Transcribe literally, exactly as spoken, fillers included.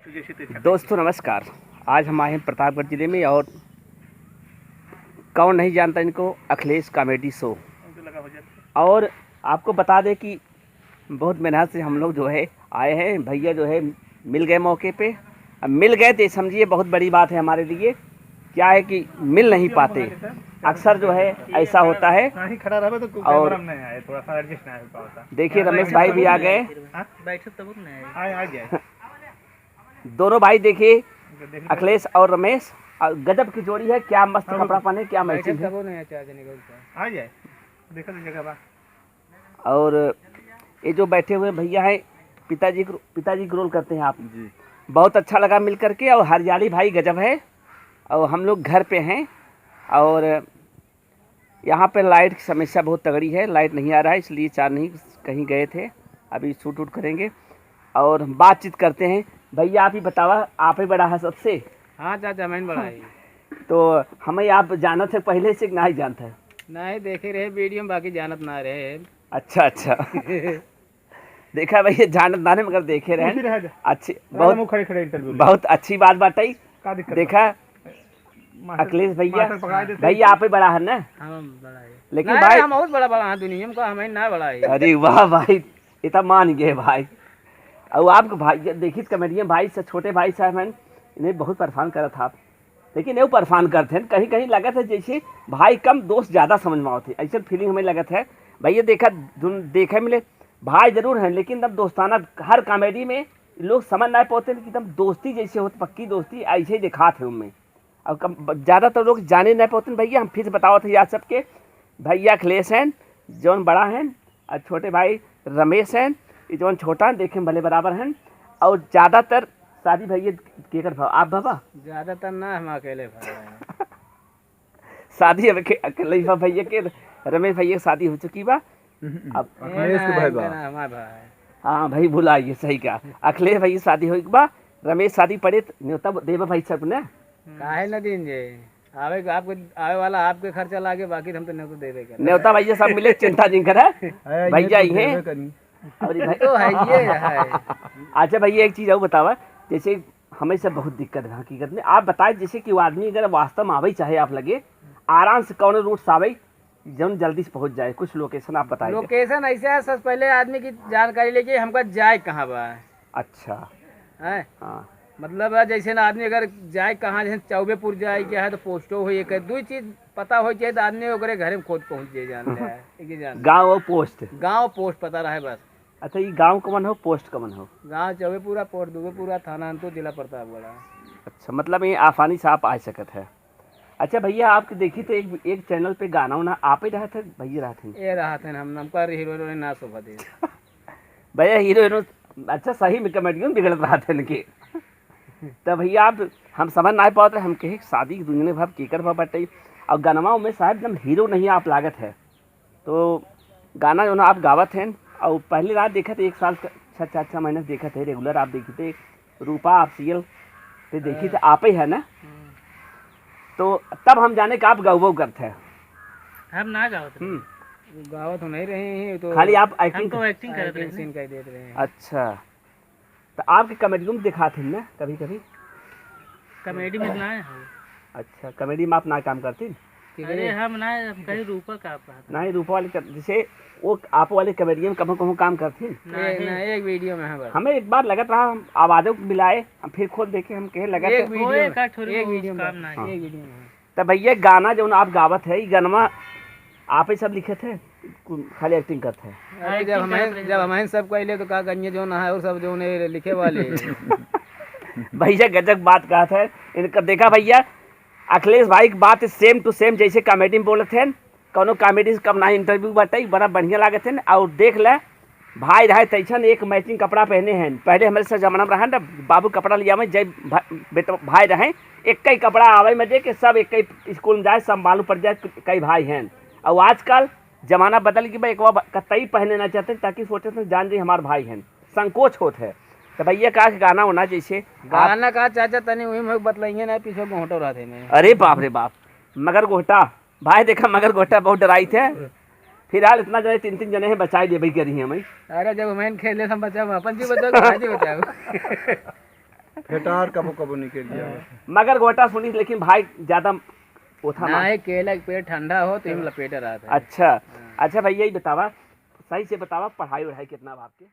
दोस्तों नमस्कार, आज हम आए हैं प्रतापगढ़ जिले में और कौन नहीं जानता इनको, अखिलेश कॉमेडी शो। और आपको बता दें कि बहुत मेहनत से हम लोग जो है आए हैं, भैया जो है मिल गए मौके पे। अब मिल गए तो ये समझिए बहुत बड़ी बात है हमारे लिए। क्या है कि मिल नहीं पाते, अक्सर जो है ऐसा होता है। हाँ, ही खड़ा रहे तो और कैमरा में नहीं आए, थोड़ा सा एडजस्ट नहीं हो पाता। देखिए रमेश भाई भी आ गए। हाँ? बैठो तब नहीं आए। हाँ, आ गए। दोनों भाई देखिए, अखिलेश और रमेश, और गजब की जोड़ी है। क्या मस्त कपड़ा पहने, क्या मैचिंग है। आ जाए, देखो तो जगह बा। और ये जो बैठे हुए भैया हैं, पिताजी को, पिताजी का रोल करते हैं आप। जी। बहुत अच्छा लगा मिल करके। और हरियाली भाई गजब है। और हम लोग घर पे हैं और यहाँ पे लाइट की समस्या बहुत तगड़ी है, लाइट नहीं आ रहा है, इसलिए चार नहीं कहीं गए थे, अभी शूट वूट करेंगे और बातचीत करते हैं। भैया आप ही बतावा, आप ही बड़ा है सबसे। हाँ चाचा, मैं बड़ा है। तो हमें आप जानत है पहले से कि नहीं जानत है? नहीं, देखे रहे वीडियो में, बाकी जानत ना रहे। अच्छा अच्छा। देखा भैया, जानत ना रहे मगर देखे रहे। अच्छी बहुत खड़े खड़े इंटरव्यू बहुत अच्छी बात बताई। देखा अखिलेश भैया, भैया आप ही बड़ा है ना? हम बड़ा है। लेकिन भाई हम बहुत बड़ा बड़ा है दुनिया में, हम ही ना बड़ा है। अरे वाह भाई, ये तो मान गए भाई। और आपके भाई देखित कॉमेडियन भाई से, छोटे भाई साहब हैं, इन्हें बहुत परेशान करत था आप। लेकिन ये परेशान करते हैं, कहीं कहीं लगत है जैसे भाई कम दोस्त ज़्यादा समझ में आवत है, ऐसे फीलिंग हमें लगत है। भैया देखा देखे मिले भाई जरूर हैं, लेकिन तब दोस्ताना हर कॉमेडी में लोग समझ ना पाते कि तब दोस्ती जैसे होत, पक्की दोस्ती ऐसे ही दिखात है उनमें। और कम ज़्यादातर लोग जाने ना पाते भैया। हम फिर से बतावत है यार सबके, भैया अखिलेश हैं जौन बड़ा हैं, और छोटे भाई रमेश हैं, ये जौन छोटा हैं देखे में भले बराबर हैं। और ज़्यादातर शादी भैया केकर भाव आप बाबा? ज़्यादातर ना, हम अकेले भाई। शादी अब के-, अकेले ही बा भैया के, रमेश भैया के शादी हो चुकी बा। अब अखिलेश के भाई बा। हमार भाई। हाँ भाई, भुलाइए, सही कहा। अखिलेश भैया शादी हो एक बा, रमेश शादी पड़े त न्योता देबा भाई सब ने। काहे न दीन जे? आवे, आपके आवे वाला आपके खर्चा लागे, बाकी हम तो न्योता देबे करे। न्योता भैया सब मिले, चिंता जिन करे। भैया ही हैं। अरे भाई। तो है, ये है। अच्छा भैया, एक चीज और बतावा, जैसे हमें से बहुत दिक्कत है हकीकत में। आप बताए जैसे कि वो आदमी अगर वास्तव में आवे चाहे आप लगे, आराम से कौन रूट से आवे, जौन जल्दी से पहुँच जाए, कुछ लोकेशन आप बताए। लोकेशन ऐसे है, सबसे पहले आदमी की जानकारी लेके हमका जाए कहाँ बा। अच्छा। हैं? हाँ। मतलब है, जैसे ना आदमी अगर जाए कहाँ, जैसे चौबेपुर जाए के है तो पोस्टो हो, एक दो चीज पता हो जाए तो आदमी ओकरे घरे में खुद पहुँच जाए, जान ले। एक ही जान ले। गाँव और पोस्ट। गाँव पोस्ट पता रहे बस। अच्छा, ये गाँव कमन हो, पोस्ट कमन हो? गाँव चौबेपुरा, पोस्ट दुबेपुरा, थाना अंतुर, जिला प्रतापगढ़। अच्छा, मतलब ये आसानी से आप आ सकत है। अच्छा भैया, आपके देखी तो एक, एक चैनल पे गाना उना आप ही रहत है, भैया रहत हैं? ये रहत हैं, हम, हमका हीरो हीरोइन ना शोभा दे। भैया हीरो हीरोइन, अच्छा सही में कॉमेडियन बिगड़त रहत है इनके। तो भैया आप, हम समझ ना पावत रहे, हम कहे शादी की दुनिया भर केकर भर बटे। और गनवा में साहब एकदम हीरो नहीं आप लागत है। तो गाना जो ना आप गावत हैं, और पहली रात देखत एक साल क-, छः, चार, छः महीने से देखत है, रेगुलर आप देखते, रूपा ऑफिशियल पे देखी थे, आप ही है ना? हम्म। तो तब हम जाने कि आप गौबो करते हैं। हम ना गावत रहे। हम्म। गावत हो नहीं रहे हैं, तो खाली आप हम एक्टिंग तो कर- एक्टिंग करत रहे सीन ना। कर देत रहे हैं। अच्छा। तो आपके कॉमेडी में दिखात हैं ना कभी कभी? कॉमेडी में ना है। अच्छा, कॉमेडी में आप ना काम करती? अरे हम ना, हम कहीं रूपा का आप कहत नहीं, रूपा वाले कर, जैसे वो आप वाले कॉमेडियन कभो कभो काम करती? नहीं। ना, एक वीडियो में है बस। हमें एक बार लगत रहा, हम आवाजों को मिलाए, हम फिर खोद देखे, हम कहे लगत एक है। वीडियो एक में, आठ ठो एक वीडियो में काम बस। नहीं। हाँ। एक वीडियो में। तो भैया गाना जो आप गावत है, ये गाना आप ही सब लिखे थे, खाली एक्टिंग करते हैं? अरे जब एक्टिंग हमें, करत रहे जब बस। हमें सब कहले तो का करिए जो ना है और सब जो ने लिखे वाले। भैया गजब बात कहत है इनका। देखा भैया, अखिलेश भाई की बात सेम टू सेम, जैसे कॉमेडी में बोलत हैं, कौनो कॉमेडी से कम ना इंटरव्यू बाटे, बड़ा बढ़िया लागत है। और देख ले, भाई रहे तैसन एक मैचिंग कपड़ा पहने हैं। पहले हमारे सब जमाना में रहा ना, बाबू कपड़ा लिया में जय भा-, बेटा भाई रहे, एक ही कपड़ा आवे मजे के, सब एक ही स्कूल में जाए, सब मालूम पड़ जाए कई भाई हैं। और आजकल जमाना बदल गया, एक बार कतई पहने ना चाहते, ताकि सोचे तो जान जाए हमारे भाई हैं, संकोच होत है। तो भैया का गाना होना जैसे आप गाना का चाचा तनी वही में बतलाइए ना, पीछे घोंटो रहते में। अरे बाप रे बाप, मगर गोहटा भाई देखा, मगर गोहटा बहुत डराई थे। फिलहाल इतना जने, तीन तीन जने हैं, बचाई देबे करी हैं भाई। अरे जब मैं खेले हम बचाओ, अपन जी बचाओ, भाई जी बचाओ। फेटार कबो कबो निकल गया। मगर गोटा सुनी, लेकिन भाई ज्यादा ओथा ना। ना है, केला के पेड़ ठंडा हो तो इम लपेटे रहत है। अच्छा। हाँ। अच्छा भैया, ये बतावा, सही से बतावा, पढ़ाई वढ़ाई कितना बा आपके?